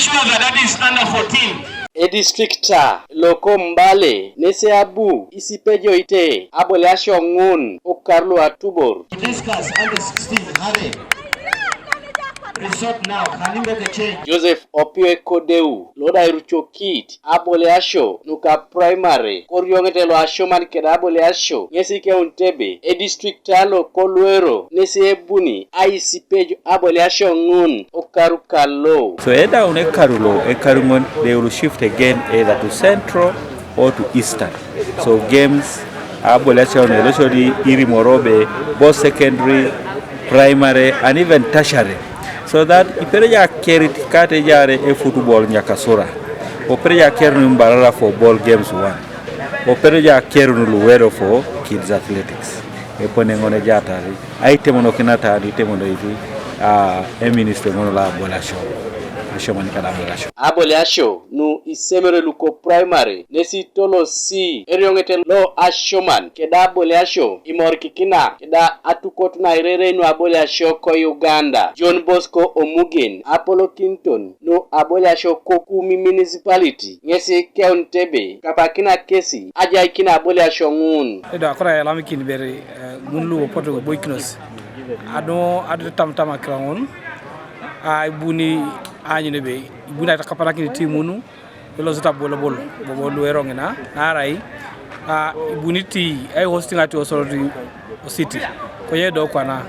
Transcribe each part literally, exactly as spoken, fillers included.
Sure that that is under fourteen. Edistrikta loko Mbale nesi abu isipejoite aboliasio ŋun okar luatubor. Discuss under sixteen, Harry. Resort now, Kalimbo the change. Joseph Opio Ekodeu lodairucokit aboliasio nuka primary korioŋete loasioman keda aboliasio ŋesi keunitebe edistrikta loko Luero nesi ebuni aisipej aboliasio ŋun okaru kalo. So edaun ekaru lo ekaru ŋon, they will shift again either to central or to eastern. So games aboliasio ŋun elosio di irimoro be both secondary, primary and even tertiary, so that ipereja kerit kate jare e football Nyakasura, opereja kerun Mbarara for ball games one, opereja kerun Luwero for kids athletics. Epone ŋone jatari aitemonokinata itemonoiti a eministry ŋono la aboliasio, asioman kada aboliasio. Aboliasio nu isemere luko primary nesi tolosi erioŋete lo asioman keda aboliasio imorikikina keda atukot nairere nu aboliasio ko Uganda. John Bosco Omugen apolokinton nu aboliasio ko Kumi Municipality ŋesi keunitebe kapakina kesi ajaikina aboliasio ŋun. Edo akora yalamikin beri eh, ŋun lu opotu boikinos adu adu tamtam akira ŋun. Ah, ibuni anyun ebe ibuni atakapanakin timunu ilosit abolobol bobo Luero ŋina naarai ah, ibuni ti ai hosting ati osoroti o city. Konye do kwana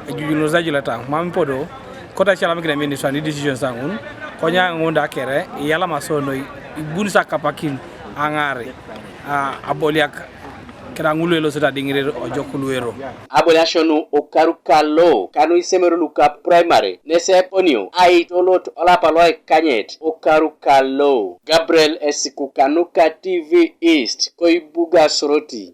ejujunos ajulata mam podo kota chala mikina mini swani decisions angun. Konye angun da kere iyalama so noi ibuni sa kapakin aŋaari ah, aboliak keda ŋulu elosito adiŋirir ojok Luero. Aboliasio nu okaru kalo kanu isemero luka primary nesi eponio aitolot olapa loekanyet okaru kalo. Gabriel Esiku kanuka T V East koibuga Soroti.